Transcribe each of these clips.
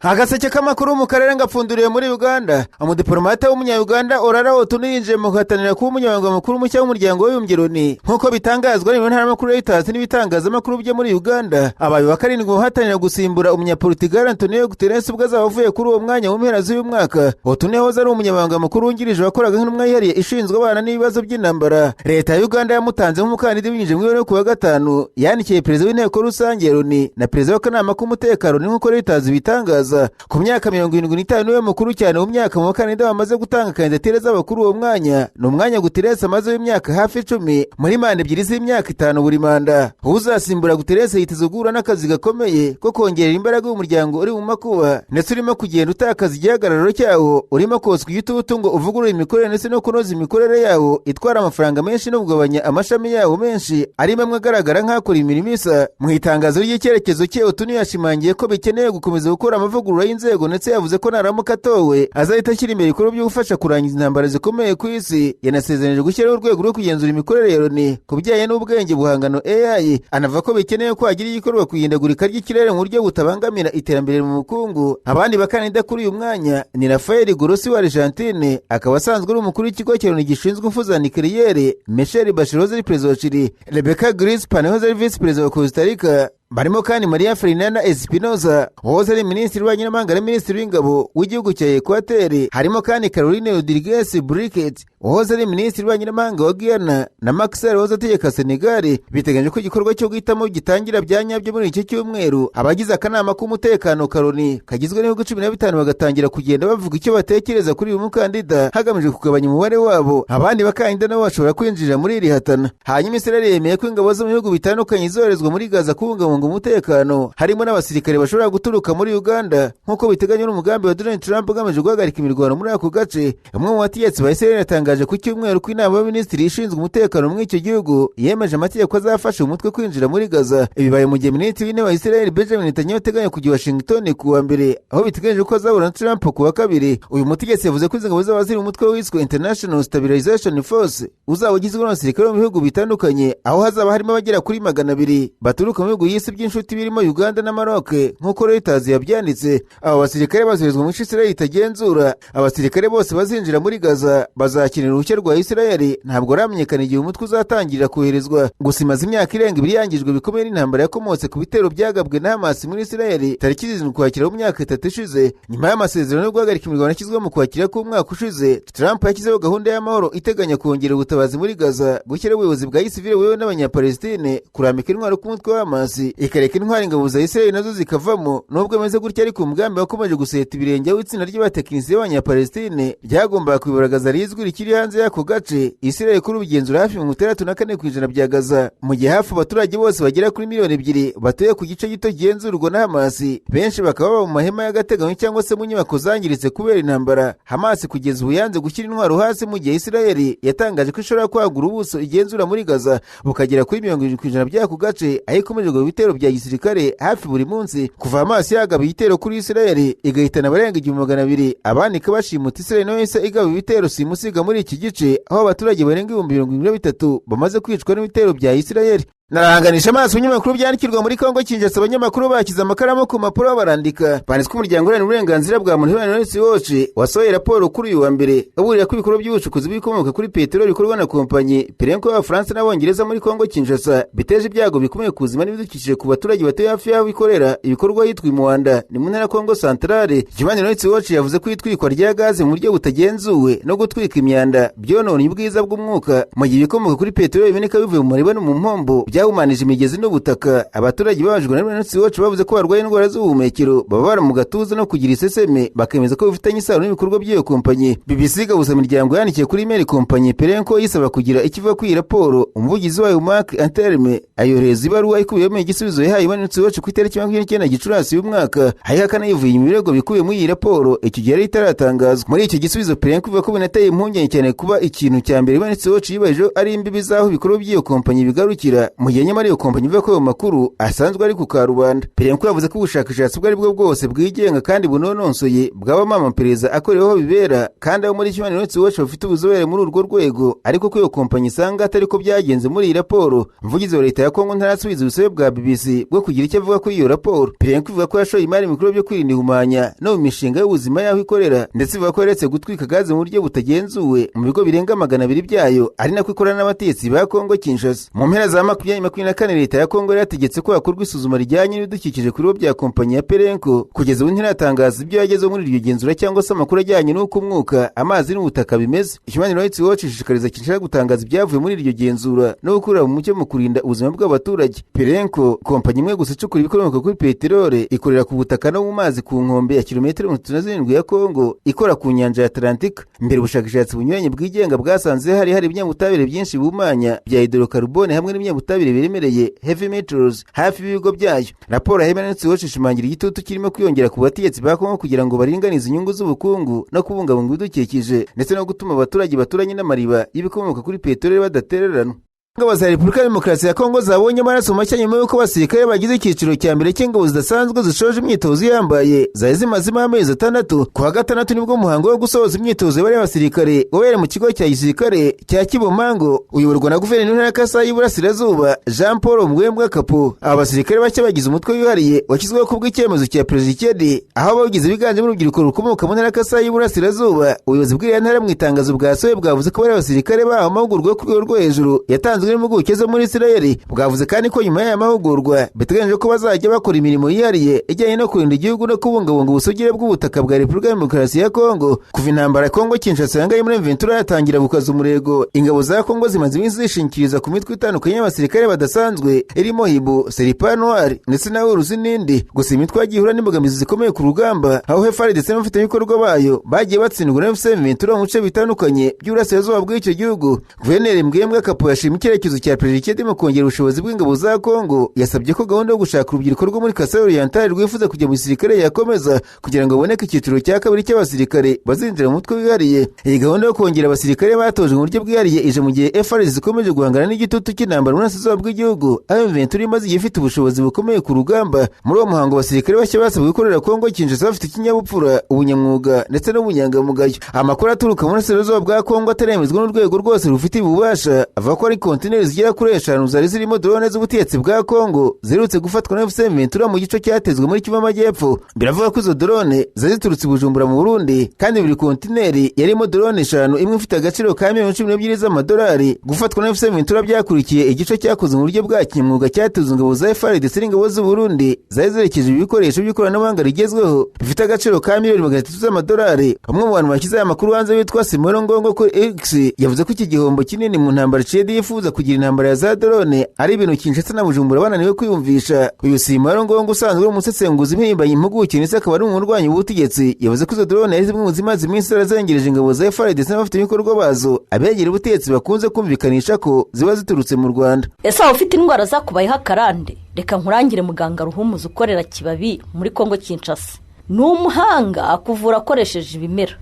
Agaseke k'amakuru mu karere ngapfunduriye muri Uganda. Umudiplomate w'umunya-Uganda Orara Otunu yinjiye mu guhatanira kuba umunyamabanga mukuru mushya w'umuryango w'abibumbye Loni, nk'uko bitangazwa n'intaramakuru Reuters n'ibitangazamakuru byo muri Uganda. Abaye wa karindwi guhatanira gusimbura umunyaportugal Antonio Guterres ubwo azaba avuye kuri uwo mwanya mu mpera z'uyu mwaka. Otunu yahoze ari umunyamabanga mukuru wungirije wakoraga nk'intumwa yihariye ishinzwe abana n'ibibazo by'intambara. Leta ya Uganda yamutanze nk'umukandida binyujije mu ibaruwa ku wa gatanu yandikiye perezida w'inteko rusange ya Loni na perezida w'akanama k'umutekano, nk'uko Reuters ibitangaza. Ku myaka 75 niwe mukuru cyane mu myaka mu bakandida bamaze gutanga kandidatire zabo kuri uwo mwanya. Ni umwanya Guterres amaze w'imyaka hafi 10 muri manda ebyiri z'imyaka 5 buri manda. Uzasimbura Guterres yiteze guhura n'akazi gakomeye ko kongerera imbaraga umuryango uri mu makuba ndetse urimo kugenda utakaza igihagararo cyawo, urimo kotswa igitutu ngo uvugurure imikorere ndetse no kunoza imikorere yawo itwara amafaranga menshi no kugabanya amashami yawo menshi arimo amwe agaragara nk'akora imirimo isa. Mu itangazo ry'icyerekezo cye, Otunu yashimangiye ko bikeneye gukomeza gukora amavugurura y'inzego, ndetse yavuze ko naramuka atowe azahita ashyira imbere ibikorwa byo gufasha kurangiza intambara zikomeye ku isi. Yanasezeranije gushyiraho urwego rwo kugenzura imikorere ya Loni ku bijyanye n'ubwenge buhangano AI, anavuga ko bikeneye ko hagira igikorwa ku ihindagurika ry'ikirere mu buryo butabangamira iterambere mu bukungu. Abandi bakandida kuri uyu mwanya ni Rafael Grossi wa Argentine, akaba asanzwe ari umukuru w'ikigo cya Loni gishinzwe ingufu za nucléaire, Michelle Bachelet ari perezida wa Chile, Rebecca Grynspan wahoze ari visi perezida wa Costa Rica. Barimo kandi Maria Fernanda Espinosa wahoze ari minisitiri w'ububanyi n'amahanga na minisitiri w'ingabo w'igihugu cya Equateur. Harimo kandi Caroline Rodriguez Briquet wahoze ari minisitiri w'ububanyi n'amahanga wa Guyana na Macky Sall wahoze ategeka Senegal. Biteganyijwe ko igikorwa cyo guhitamo gitangira bya nyabyo muri iki cyumweru. Abagize akanama k'umutekano ka Loni kagizwe n'ibihugu 15 bagatangira kugenda bavuga icyo batekereza kuri uyu mukandida hagamijwe kugabanya umubare wabo. Abandi bakandida nabo bashobora kwinjira muri iri hatana. Hanyuma Israel yemeye ko ingabo zo mu bihugu bitandukanye zoherezwa muri Gaza kubungabunga umutekano, harimo n'abasirikare bashobora guturuka muri Uganda, nk'uko biteganywa n'umugambi wa Donald Trump ugamije guhagarika imirwano muri ako gace. Umwe mu bategetsi ba Israel yatangaje ku cyumweru ko inama y'abaminisitiri ishinzwe umutekano muri icyo gihugu yemeje amategeko azafasha umutwe kwinjira muri Gaza. Ibi bibaye mu gihe minisitiri w'intebe wa Israel Benjamin Netanyahu ateganya kujya i Washington ku wa mbere, aho biteganyijwe ko azahura na Trump ku wa kabiri. Uyu mutegetsi yavuze ko izi ngabo zaba ziri mu mutwe wiswe International Stabilization Force uzaba ugizwe n'abasirikare bo mu bihugu bitandukanye, aho hazaba harimo abagera kuri 200 baturuka mu bihugu y'isi by'inshuti birimo Uganda na Maroc, nk'uko Reuters yabyanditse. Aba basirikare bazoherezwa mu Israel itagenzura. Abasirikare bose bazinjira muri Gaza bazakenera uruhushya rwa Israel. Ntabwo ramenyekana igihe umutwe uzatangirira koherezwa. Gusa imaze imyaka irenga 2 yangijwe bikomeye n'intambara yakomotse ku bitero byagabwe na Hamas muri Israel tariki 7 Ukwakira mu myaka 3 ishize. Nyuma y'amasezerano yo guhagarika imirwano yashyizweho mu Kwakira k'umwaka ushize, Trump yashyizeho gahunda y'amahoro iteganya kongera ubutabazi muri Gaza, gushyiraho ubuyobozi bwa gisivile wewe n'abanyapalestine, kurambika intwaro ku mutwe wa Hamas, ikareka intwari ingabo za Israel nazo zikavamo. Nubwo bimeze gutya ariko, umugambi wakomeje guseta ibirenge w'itsinda ry'abatekinisiye b'abanyapalestine ryagombaga kuyobora Gaza rizwi rikiri hanze y'ako gace. Israel kuri ubigenzura hafi 64% bya Gaza, mu gihe hafi abaturage bose bagera kuri miliyoni 2 batuye ku gice gito genzurwa na Hamas, benshi bakaba baba mu mahema y'agateganyo cyangwa se mu nyubako zangiritse kubera intambara. Hamas kugeza ubu yanze gushyira intwaro hasi, mu gihe Israel yatangaje ko ishobora kwagura ubuso igenzura muri Gaza bukagera kuri 70% by'ako gace, aho ikomeje gukora ibitero bya gisirikare hafi buri munsi. Kuva Hamas yagaba igitero kuri Israel igahitana abarenga 1200, abandi ikabashimuta, Israel nayo yahise igaba ibitero simusiga muri iki gice, aho abaturage barenga 73,000 bamaze kwicwa n'ibitero bya Israel. Naranganisha amaso ibinyamakuru byandikirwa muri Kongo Kinshasa. Abanyamakuru bashyize amakaramu ku mpapuro barandika, banditswe umuryango uharanira uburenganzira bwa muntu Human Rights Watch wasohoye raporo kuri uyu wa mbere aburira ko ibikorwa by'ubucukuzi bw'ibikomoka kuri peteroli bikorwa na kompanyi Perenco y'Abafaransa n'Abongereza muri Kongo Kinshasa biteje ibyago bikomeye ku buzima n'ibidukikije ku baturage batuye hafi y'aho bikorera ibikorwa hitwa Muanda, ni mu ntara Kongo Centrale. Human Rights Watch yavuze ko itwikwa rya gaze mu buryo butagenzuwe no gutwika imyanda byononye ubwiza bw'umwuka, mu gihe ibikomoka kuri peteroli biboneka bivuye mu mariba no mu mpombo byahumanije imigezi n'ubutaka. Abaturage babajwe na Human Rights Watch bavuze ko barwaye indwara z'ubuhumekero, bababara mu gatuza no kugira iseseme, bakemeza ko bifitanye isano n'ibikorwa by'iyo kompanyi. BBC gabuza imiryango yandikiye kuri email kompanyi Perenco yisaba kugira ikivuga kuri iyi raporo. Umuvugizi wayo Mark Antelme ayohereza ibaruwa ikubiyemo igisubizo yahaye Human Rights Watch ku itariki 29 Gicurasi y'umwaka, ayihakana yivuye mu birego bikubiye muri iyi raporo icyo gihe yari itaratangazwa. Muri icyo gisubizo Perenco ivuga ko binateye impungenge cyane kuba ikintu cya mbere Human Rights Watch yibajije ari imbibi z'aho ibikorwa by'iyo kompanyi bigarukira, mu gihe nyamara iyo kompanyi ivuga ko ayo makuru asanzwe ari ku karubanda. Perenco yavuze ko ubushakashatsi ubwo ari bwo bwose bwigenga kandi bunononsoye bwabamo amaperereza akoreweho bibera kandi abo muri Human Rights Watch bafite ubuzobere muri urwo rwego, ariko ko iyo kompanyi isanga atari ko byagenze muri iyi raporo. Umuvugizi wa leta ya Kongo ntarasubiza ubusabe bwa BBC bwo kugira icyo avuga kuri iyo raporo. Perenco ivuga ko yashoye imari mu bikorwa byo kwirinda ihumanya no mu mishinga y'ubuzima y'aho ikorera, ndetse ivuga ko yaretse gutwika gaze mu buryo butagenzuwe mu bigo birenga 200 byayo, ari nako ikorana n'abategetsi ba Kongo Kinshasa. Mu mpera za 2024 leta ya Kongo yarategetse ko hakorwa isuzuma rijyanye n'ibidukikije ku bigo bya kompanyi ya Perenco. Kugeza ubu ntiratangaza ibyo yagezeho muri iryo genzura cyangwa se amakuru ajyanye n'uko umwuka, amazi n'ubutaka bimeze. Human Rights Watch ishishikariza Kinshasa gutangaza ibyavuye muri iryo genzura no gukorera mu mucyo mu kurinda ubuzima bw'abaturage. Perenco, kompanyi imwe gusa icukura ibikomoka kuri peteroli, ikorera ku butaka no mu mazi ku nkombe ya kilometero 37 ya Kongo, ikora ku nyanja ya Atlantika. Mbere ubushakashatsi bunyuranye bwigenga bwasanze hari ibinyabutabire byinshi bihumanya bya hydrocarbone hamwe n'ibinyabutabire biremereye heavy metals hafi y'ibigo byayo. Raporo ya Human Rights Watch ishimangira igitutu kirimo kwiyongera ku bategetsi ba Kongo kugira ngo baringanize inyungu z'ubukungu no kubungabunga ibidukikije, ndetse no gutuma abaturage baturanye n'amariba y'ibikomoka kuri peteroli badatereranwa. Ingabo za Repubulika ya Demokarasi ya Kongo zabonye amaraso mashya nyuma y'uko abasirikare bagize icyiciro cya mbere cy'ingabo zidasanzwe zishoje imyitozo yambaye zari zimazemo amezi 6. Ku wa gatandatu nibwo umuhango wo gusohoza imyitozo y'abari abasirikare wabereye mu kigo cya gisirikare cya Kibomango uyoborwa na guverineri w'intara ya Kasai y'Iburasirazuba Jean Paul Mwembwa Kapo. Aba basirikare bashya bagize umutwe wihariye washyizweho ku bw'icyemezo cya Perezida Tshisekedi, aho abawugize biganjemo urubyiruko rukomoka mu ntara ya Kasai y'Iburasirazuba. Ubuyobozi bw'iriya ntara mu itangazo bwasohoye bwavuze ko bari abasirikare bahawe amahugurwa yo ku rwego rwo hejuru yatanzwe n'impuguke zo muri Israel. Bwavuze kandi ko nyuma y'aya mahugurwa biteganyijwe ko bazajya bakora imirimo yihariye ijyanye no kurinda igihugu no kubungabunga ubusugire bw'ubutaka bwa Repubulika ya Demokarasi ya Kongo. Kuva intambara Kongo Kinshasa yangaye muri Ventura yatangira gukaza umurego, ingabo za Kongo zimaze iminsi zishingikiriza ku mitwe itandukanye y'abasirikare badasanzwe irimo Hibu, Serpa Noir ndetse na Uruzi n'indi. Gusa imitwe yagiye ihura n'imbogamizi zikomeye ku rugamba, aho FARDC ndetse n'abafatanyabikorwa bayo bagiye batsindwa na FC Ventura mu bice bitandukanye by'uburasirazuba bw'icyo gihugu. Guverineri Mwembwa Kapo yashimye icyerekezo cya Perezida Tshisekedi mu kongera ubushobozi bw'ingabo za Kongo. Yasabye ko gahunda yo gushaka urubyiruko rwo muri Kasai Oriental rwifuza kujya mu gisirikare yakomeza kugira ngo haboneke icyiciro cya kabiri cy'abasirikare bazinjira mu mutwe wihariye. Iyi gahunda yo kongera abasirikare batojwe mu buryo bwihariye ije mu gihe FARDC zikomeje guhangana n'igitutu cy'intambara mu burasirazuba bw'igihugu, aho M23 imaze igihe ifite ubushobozi bukomeye ku rugamba. Muri uwo muhango abasirikare bashya basabwe gukorera Kongo Kinshasa bafite ikinyabupfura, ubunyamwuga ndetse n'ubunyangamugayo. Amakuru aturuka mu burasirazuba bwa Kongo ataremezwa n'urwego rwose rufite ububasha avuga ko ari kontineri zigera kuri 5 zari zirimo drone z'ubutegetsi bwa Kongo ziherutse gufatwa na FC Ventura mu gice cyatezwe muri Kivu y'Amajyepfo. Biravuga ko izo drone zari ziturutse i Bujumbura mu Burundi, kandi buri kontineri yarimo drone 5, imwe ifite agaciro ka miliyoni 12 z'amadolari. Gufatwa na FC Ventura byakurikiye igice cyakozwe mu buryo bwa kinyamwuga cyatezwe ingabo za FARDC n'ingabo z'u Burundi zari zerekeje ibikoresho by'ikoranabuhanga rigezweho bifite agaciro ka miliyoni 300 z'amadolari. Umwe mu bantu bashyize aya makuru hanze witwa Simon Ngongo kuri X yavuze ko iki gihombo kinini mu ntambara Tshisekedi yifuza kugira intambara ya za drone ari ibintu Kinshasa na Bujumbura bananiwe kwiyumvisha. Uyu Simon Ngongo usanzwe ari umusesenguzi impirimbanyi impuguke ndetse akaba ari umurwanyi w'ubutegetsi, yavuze ko izo drone ari zimwe mu zimaze iminsi zarazengereje ingabo za FARDC n'abafatanyabikorwa bazo abegera ubutegetsi bakunze kumvikanisha ko ziba ziturutse mu Rwanda. Ese waba ufite indwara zakubayeho akarande? Reka nkurangire muganga Ruhumuza ukorera Kibabi muri Kongo Kinshasa. Ni umuhanga akuvura akoresheje ibimera.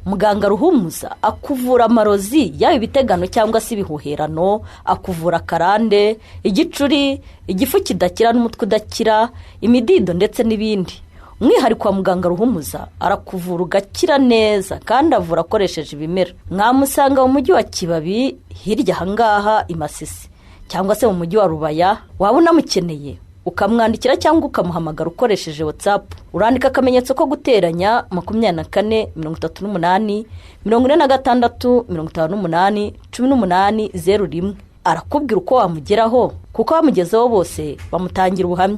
Muganga Ruhumuza akuvura amarozi yaba ibitegano cyangwa se ibihuherano, akuvura karande, igicuri, igifu kidakira n'umutwe udakira, imidido ndetse n'ibindi. Umwihariko wa muganga Ruhumuza arakuvura ugakira neza kandi avura akoresheje ibimera. Mwamusanga mu mujyi wa Kibabi hirya ahangaha i Masisi cyangwa se mu mujyi wa Rubaya. Waba unamukeneye ukamwandikira cyangwa ukamuhamagara ukoresheje WhatsApp. Urandika akamenyetso ko guteranya 24 38 46 58 18 01. Arakubwira uko wamugeraho kuko bamugezeho bose bamutangira ubuhamya.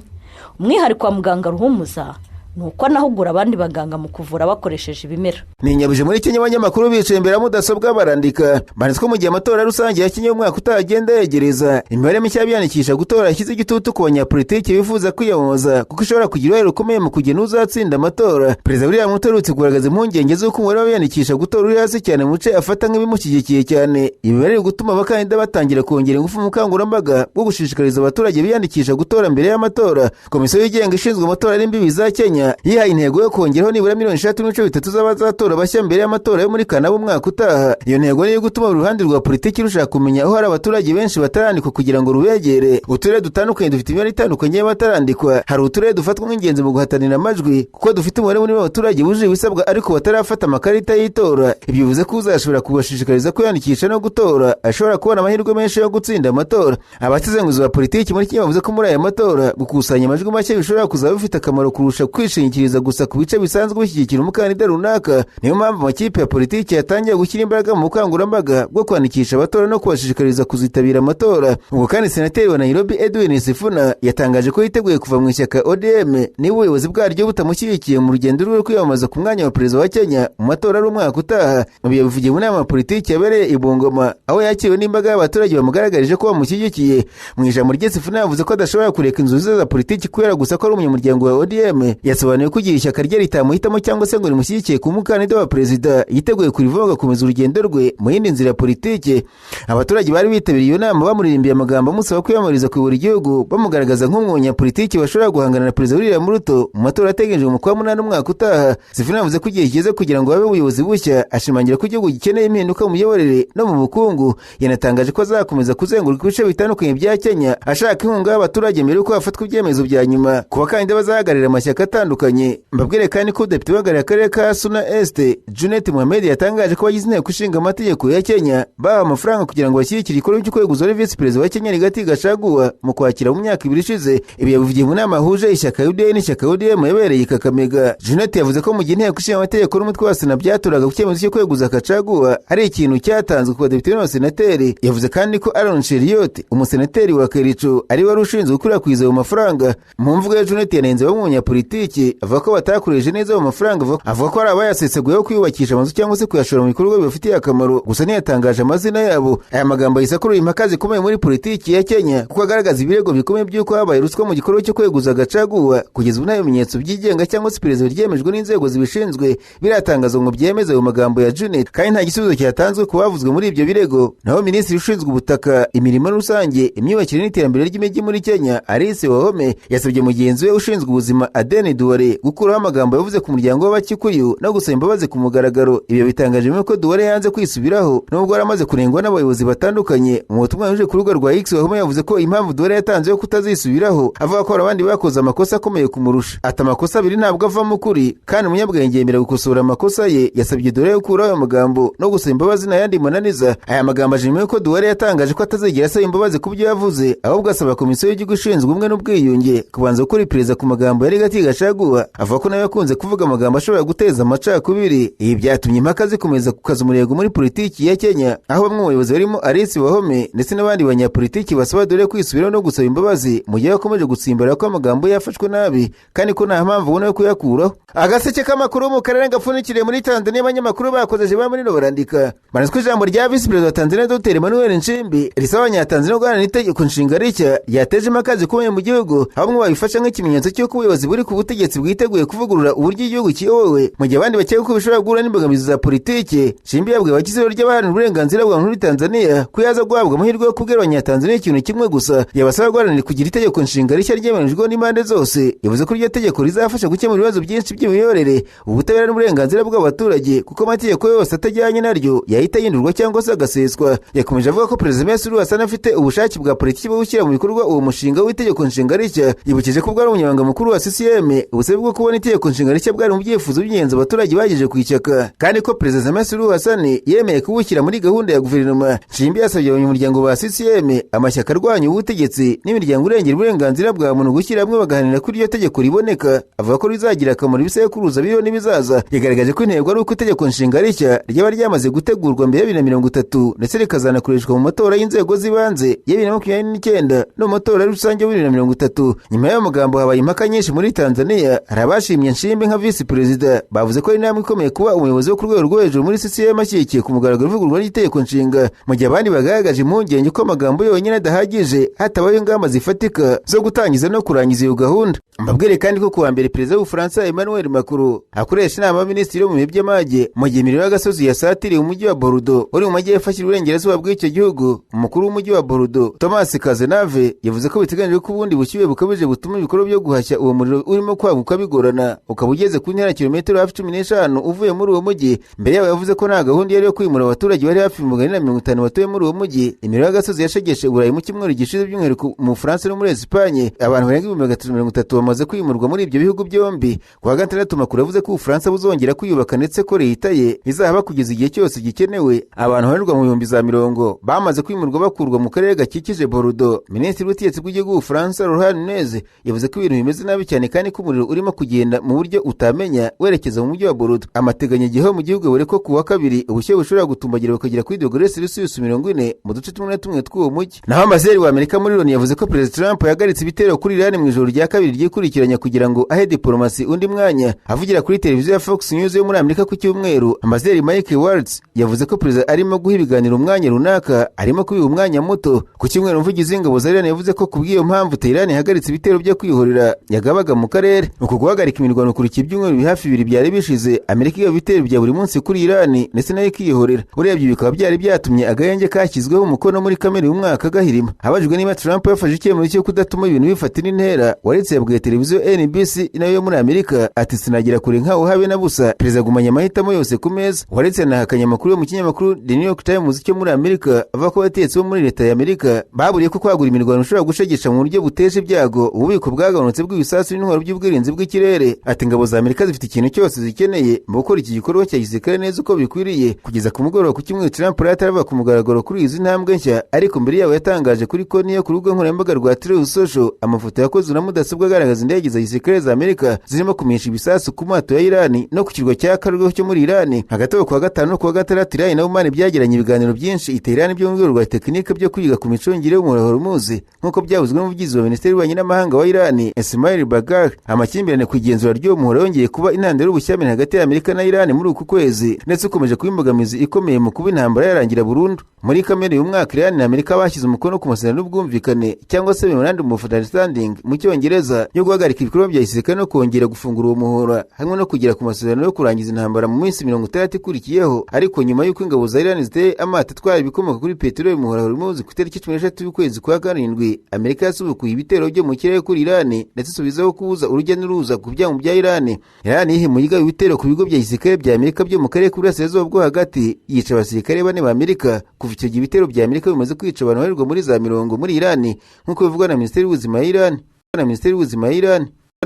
Umwihariko wa muganga Ruhumuza ni uko anahugura abandi baganga mu kuvura bakoresheje ibimera. Ni inyabuje muri Kenya abanyamakuru bicaye imbere ya mudasobwa barandika banditse ko mu gihe amatora rusange ya Kenya y'umwaka utagenda yegereza, imibare mishya y'abiyandikisha gutora yashyize igitutu ku banyapolitiki bifuza kwiyamamaza kuko ishobora kugira uruhare rukomeye mu kugena uzatsinda amatora. Perezida William Ruto aherutse kugaragaza impungenge z'uko umubare w'abiyandikisha gutora uri hasi cyane mu bice afata nk'ibimushyigikiye cyane. Iyi mibare iri gutuma abakandida batangira kongera ingufu mu bukangurambaga bwo gushishikariza abaturage biyandikisha gutora mbere y'amatora. Komisiyo yigenga ishinzwe amatora n'imbibi za Kenya Kenya yihaye intego yo kongeraho nibura 3.3 miliyoni z'abazatora bashya mbere y'amatora yo muri Kanama umwaka utaha. Iyo ntego ni iyo gutuma buri ruhande rwa politiki rushaka kumenya aho hari abaturage benshi batarandikwa kugira ngo rubegere. Uturere dutandukanye dufite imibare itandukanye y'abatarandikwa. Hari uturere dufatwa nk'ingenzi mu guhatanira amajwi kuko dufite umubare munini w'abaturage bujuje ibisabwa ariko batarafata amakarita y'itora. Ibyo bivuze ko uzashobora kubashishikariza kwiyandikisha no gutora ashobora kubona amahirwe menshi yo gutsinda amatora. Abasesenguzi ba politiki muri Kenya bavuze ko muri aya matora gukusanya amajwi make bishobora kuzaba bifite akamaro kurusha kwishingikiriza gusa ku bice bisanzwe bishyigikira umukandida runaka. Niyo mpamvu amakipe ya politiki yatangiye gushyira imbaraga mu bukangurambaga bwo kwandikisha abatora no kubashishikariza kuzitabira amatora. Ubwo kandi senateri wa Nairobi Edwin Sifuna yatangaje ko yiteguye kuva mu ishyaka ODM niba ubuyobozi bwaryo butamushyigikiye mu rugendo rwe rwo kwiyamamaza ku mwanya wa perezida wa Kenya mu matora ari umwaka utaha. Ibi yabivugiye mu nama ya politiki yabereye i Bungoma, aho yakiriwe n'imbaga y'abaturage bamugaragarije ko bamushyigikiye. Mu ijambo rye, Sifuna yavuze ko adashobora kureka inzozi ze za politiki kubera gusa ko ari umunyamuryango wa ODM. Yasobanuye ko igihe ishyaka rye ritamuhitamo cyangwa se ngo rimushyigikiye ku mukandida wa perezida, yiteguye kurivamo agakomeza urugendo rwe mu yindi nzira ya politiki. Abaturage bari bitabiriye iyo nama bamuririmbiye amagambo amusaba kwiyamamariza kuyobora igihugu, bamugaragaza nk'umunyapolitiki bashobora guhangana na perezida William Ruto mu matora ateganyijwe mu kwa munani umwaka utaha. Sifuna yavuze ko igihe kigeze kugira ngo habe ubuyobozi bushya, ashimangira ko igihugu gikeneye impinduka mu miyoborere no mu bukungu. Yanatangaje ko azakomeza kuzenguruka ibice bitandukanye bya Kenya ashaka inkunga y'abaturage mbere y'uko hafatwa ibyemezo bya nyuma ku bakandida bazahagararira amashyaka atandukanye. Mbabwire kandi ko depite uhagarariye akarere ka Suna Est, Junet Mohamed, yatangaje ko abagize inteko ishinga amategeko ya Kenya bahawe amafaranga kugira ngo bashyigikire igikorwa cyo kweguza wari visi perezida wa Kenya Rigathi Gachagua mu kwakira mu myaka 2 ishize. Ibi yabivugiye mu nama yahuje ishyaka UDA n'ishyaka ODM yabereye i Kakamega. Junet yavuze ko mu gihe inteko ishinga amategeko n'umutwe wa Sena byaturaga ku cyemezo cyo kweguza Gachagua, hari ikintu cyatanzwe ku badepite n'abasenateri. Yavuze kandi ko Aaron Cheruiyot, umusenateri wa Kericho, ari wari ushinzwe gukwirakwiza ayo mafaranga. Mu mvugo ya Junet, yanenze bamwe mu banyapolitiki, avuga ko batakoresheje neza ayo mafaranga. Avuga ko hari abayaseseguyeho kwiyubakisha amazu cyangwa se kuyashora mu bikorwa bibafitiye akamaro, gusa ntiyatangaje amazina yabo. Aya magambo ahise akurura impaka zikomeye muri politiki ya Kenya kuko agaragaza ibirego bikomeye by'uko habaye ruswa mu gikorwa cyo kweguza Gachagua. Kugeza ubu nta bimenyetso byigenga cyangwa se iperereza ryemejwe n'inzego zibishinzwe biratangazwa ngo byemeze ayo magambo ya Junet, kandi nta gisubizo cyatanzwe ku bavuzwe muri ibyo birego. Naho minisitiri ushinzwe ubutaka, imirimo rusange, imyubakire n'iterambere ry'imijyi muri Kenya, Alice Wahome, yasabye mugenzi we ushinzwe ubuzima Aden Duale gukuraho amagambo yavuze ku muryango w'Abakikuyu no gusaba imbabazi ku mugaragaro. Ibyo bitangaje ko Duale yanze kwisubiraho nubwo yari amaze kunengwa n'abayobozi batandukanye. Mu butumwa yanyujije ku rubuga rwa X, Wahome yavuze ko impamvu Duale yatanze yo kutazisubiraho, avuga ko hari abandi bakoze amakosa akomeye kumurusha. Ati: "Amakosa abiri ntabwo avamo ukuri, kandi umunyabwenge yemera gukosora amakosa ye." Yasabye Duale gukuraho ayo magambo no gusaba imbabazi n'ayandi mananiza. Aya magambo aje nyuma y'uko Duale yatangaje ko atazigera asaba imbabazi ku byo yavuze, ahubwo asaba komisiyo y'igihugu ishinzwe ubumwe n'ubwiyunge kubanza gukora iperereza ku magambo ya Rigathi Gachagua, avuga ko nawe yakunze kuvuga amagambo ashobora guteza amacakubiri. Ibi byatumye impaka zikomeza gukaza umurego muri politiki ya Kenya, aho bamwe mu bayobozi barimo Alice Wahome ndetse n'abandi banyapolitiki basaba Duale kwisubiraho no gusaba imbabazi, mu gihe yakomeje gutsimbara ko amagambo yafashwe nabi kandi ko nta mpamvu ubona yo kuyakuraho. Agaseke k'amakuru mu karere gapfundikiriye muri Tanzania, abanyamakuru bakozeje ba muri barandika banazwe ijambo rya visi perezida wa Tanzania Dr Emmanuel Nchimbi risaba abanyatanzania guharanira itegeko nshinga rishya ryateje impaka zikomeye mu gihugu, aho bamwe babifasha nk'ikimenyetso cy'uko ubuyobozi buri ku butegetsi bwiteguye kuvugurura uburyo igihugu kiyobowe, mu gihe abandi bakeka ko bishobora guhura n'imbogamizi za politiki. Nchimbi yabwiye abagize ihuriro ry'abaharanira uburenganzira bwa muntu muri Tanzania ko yaza guhabwa amahirwe yo kubwira abanyatanzania ikintu kimwe gusa, yabasaba guharanira kugira itegeko nshinga rishya ryemerejweho n'impande zose. Yavuze ko iryo tegeko rizafasha gukemura ibibazo byinshi by'imiyoborere, ubutabera n'uburenganzira bw'abaturage, kuko amategeko yose atajyanye naryo yahita ahindurwa cyangwa se agaseswa. Yakomeje avuga ko perezida Samia Suluhu Hassan afite ubushake bwa politiki bwo gushyira mu bikorwa uwo mushinga w'itegeko nshinga rishya. Yibukije ko ubwo ari umunyamabanga mukuru wa CCM, ubusabe bwo kubona itegeko nshinga rishya bwari mu byifuzo by'ingenzi abaturage bagejeje ku ishyaka, kandi ko perezida Samia Suluhu Hassan yemeye kuwushyira muri gahunda ya guverinoma. Nchimbi yasabye abanyamuryango ba CCM, amashyaka arwanya ubutegetsi n'imiryango irengera uburenganzira bwa muntu gushyira hamwe bagaharanira ko iryo tegeko riboneka, avuga ko rizagira akamaro ibisekuruza biriho n'ibizaza. Yagaragaje ko intego ari uko itegeko nshinga rishya ryaba ryamaze gutegurwa mbere ya 2030, ndetse rikazanakoreshwa mu matora y'inzego z'ibanze ya 2029 no mu matora rusange ya 2030. Nyuma y'ayo magambo habaye impaka nyinshi muri Tanzania. Hari abashimye Nchimbi nka visi perezida, bavuze ko ari intambwe ikomeye kuba umuyobozi wo ku rwego rwo hejuru muri CCM ashyigikiye ku mugaragaro ivugururwa ry'itegeko nshinga, mu gihe abandi bagaragaje impungenge ko amagambo yonyine adahagije hatabayeho ingamba zifatika zo gutangiza no kurangiza iyo gahunda. Mbabwire kandi ko kuwa mbere perezida w'Ubufaransa Emmanuel Macron akoresha inama y'abaminisitiri yo mu bihe by'amage mu gihe imiriro y'agasozi yasatiriye umujyi wa Bordeaux uri mu majyepfo ashyira uburengerazuba bw'icyo gihugu. Umukuru w'umujyi wa Bordeaux Thomas Cazenave yavuze ko biteganyijwe ko ubundi bushyuhe bukabije butuma ibikorwa byo guhashya uwo muriro urimo kwaguka bigorana, ukaba ugeze ku ntera kilometero hafi 15 uvuye muri uwo mujyi. Mbere yaho yavuze ko nta gahunda yari yo kwimura abaturage bari hafi 450 batuye muri uwo mujyi. Imiriro y'agasozi yashegeshe Uburayi mu cyumweru gishize, by'umwihariko mu Bufaransa no muri Espagne. Abantu barenga 330,000 bamaze kwimurwa muri ibyo bihugu byombi. Ku wa gatandatu Macron yavuze ko Ubufaransa buzongera kwiyubaka ndetse ko leta ye izahaba kugeza igihe cyose gikenewe. Abantu babarirwa mu bihumbi za mirongo bamaze kwimurwa bakurwa mu karere gakikije Bordeaux. Minisitiri w'ubutegetsi bw'igihugu Ubufaransa Laurent Nunez yavuze ko ibintu bimeze nabi cyane kandi ko umuriro urimo kugenda mu buryo utamenya werekeza mu mujyi wa Bordeaux. Amateganyagihe mu gihugu buri ko ku wa kabiri ubushyuhe bushobora gutumbagira bukagera kuri dogere Celsius 40 mu duce tumwe na tumwe tw'uwo mujyi. Naho ambasaderi wa Amerika muri Loni yavuze ko Perezida Trump yahagaritse ibitero kuri Iran mu ijoro rya kabiri ryikurikiranya kugira ngo ahe diplomasi undi mwanya. Avugira kuri televiziyo ya Fox News yo muri Amerika ku cyumweru, ambasaderi Mike Waltz yavuze ko perezida arimo guha ibiganiro umwanya runaka, arimo kubiha umwanya muto. Ku cyumweru umuvugizi w'ingabo za Iran yavuze ko kubw'iyo mpamvu Tehran ihagaritse ibitero byo kwihorera yagabaga mu karere. Uku guhagarika imirwano kurikiye ibyumweru hafi 2 byari bishize Amerika igaba ibitero bya buri munsi kuri Iran ndetse nayo ikihorera. Urebye bikaba byari byatumye agahenge kashyizweho umukono muri Kamena uyu mwaka gahirima. Abajijwe niba Trump yafashe icyemezo cyo kudatuma ibintu bifata indi ntera, Waltz yabwiye televiziyo NBC nayo yo muri Amerika ati sinagira kure nkaho habe na busa, perezida agumanye amahitamo yose ku meza. Waltz yanahakanye amakuru yo mu kinyamakuru The New York Times cyo muri Amerika avuga ko abategetsi bo muri leta ya Amerika baburiye ko kwagura imirwano ishobora gushegesha mu buryo buteje ibyago ububiko bwagabanutse bw'ibisasu n'intwaro by'ubwirinzi bw'ikirere. Ati ingabo za Amerika zifite ikintu cyose zikeneye mu gukora iki gikorwa cya gisirikare neza uko bikwiriye. Kugeza ku mugoroba ku cyumweru Trump yari atarava ku mugaragaro kuri izi ntambwe nshya, ariko mbere yaho yatangaje kuri konti yo ku rubuga nkoranyambaga rwa Truth Social amafoto yakozwe na mudasobwa agaragaza indege za gisirikare za Amerika zirimo kumisha ibisasu ku mato ya Iran no ku kirwa cya Kargo cyo muri Iran. Hagati aho ku wa gatanu no ku wa gatandatu Iran na Oman byagiranye ibiganiro byinshi i Tehran byo mu rwego rwa tekinike byo kwiga ku micungire y'umuriro Hormuz, nk'uko byavuzwe n'umuvugizi wa Minisiteri y'Ububanyi n'Amahanga wa Iran Ismail Baghaei. Amakimbirane ku igenzura ry'uwo muhora yongeye kuba intandaro y'ubushyamirane hagati ya Amerika na Iran muri uku kwezi, ndetse ukomeje kuba imbogamizi ikomeye mu kuba intambara yarangira burundu. Muri Kamena uyu mwaka Iran na Amerika bashyize umukono ku masezerano y'ubwumvikane cyangwa se Memorandum of Understanding mu Cyongereza yo guhagarika ibikorwa bya gisirikare no kongera gufungura uwo muhora, hamwe no kugera ku masezerano yo kurangiza intambara mu minsi 60 ikurikiyeho. Ariko nyuma y'uko ingabo za Iran ziteye amato atwara ibikomoka kuri peteroli mu muhora Hormuz ku itariki 13 y'ukwezi kwa karindwi, Amerika yasubukuye ibitero byo mu kirere kuri Iran ndetse isubizaho kubuza urujya n'uruza ku byambu bya Iran. Iran yihimuye igaba ibitero ku bigo bya gisirikare bya Amerika byo mu karere k'Uburasirazuba bwo hagati, yica abasirikare 4 ba Amerika. Kuva icyo gihe ibitero bya Amerika bimaze kwica abantu babarirwa muri za mirongo muri Iran, nk'uko bivugwa na Minisiteri y'Ubuzima ya Iran.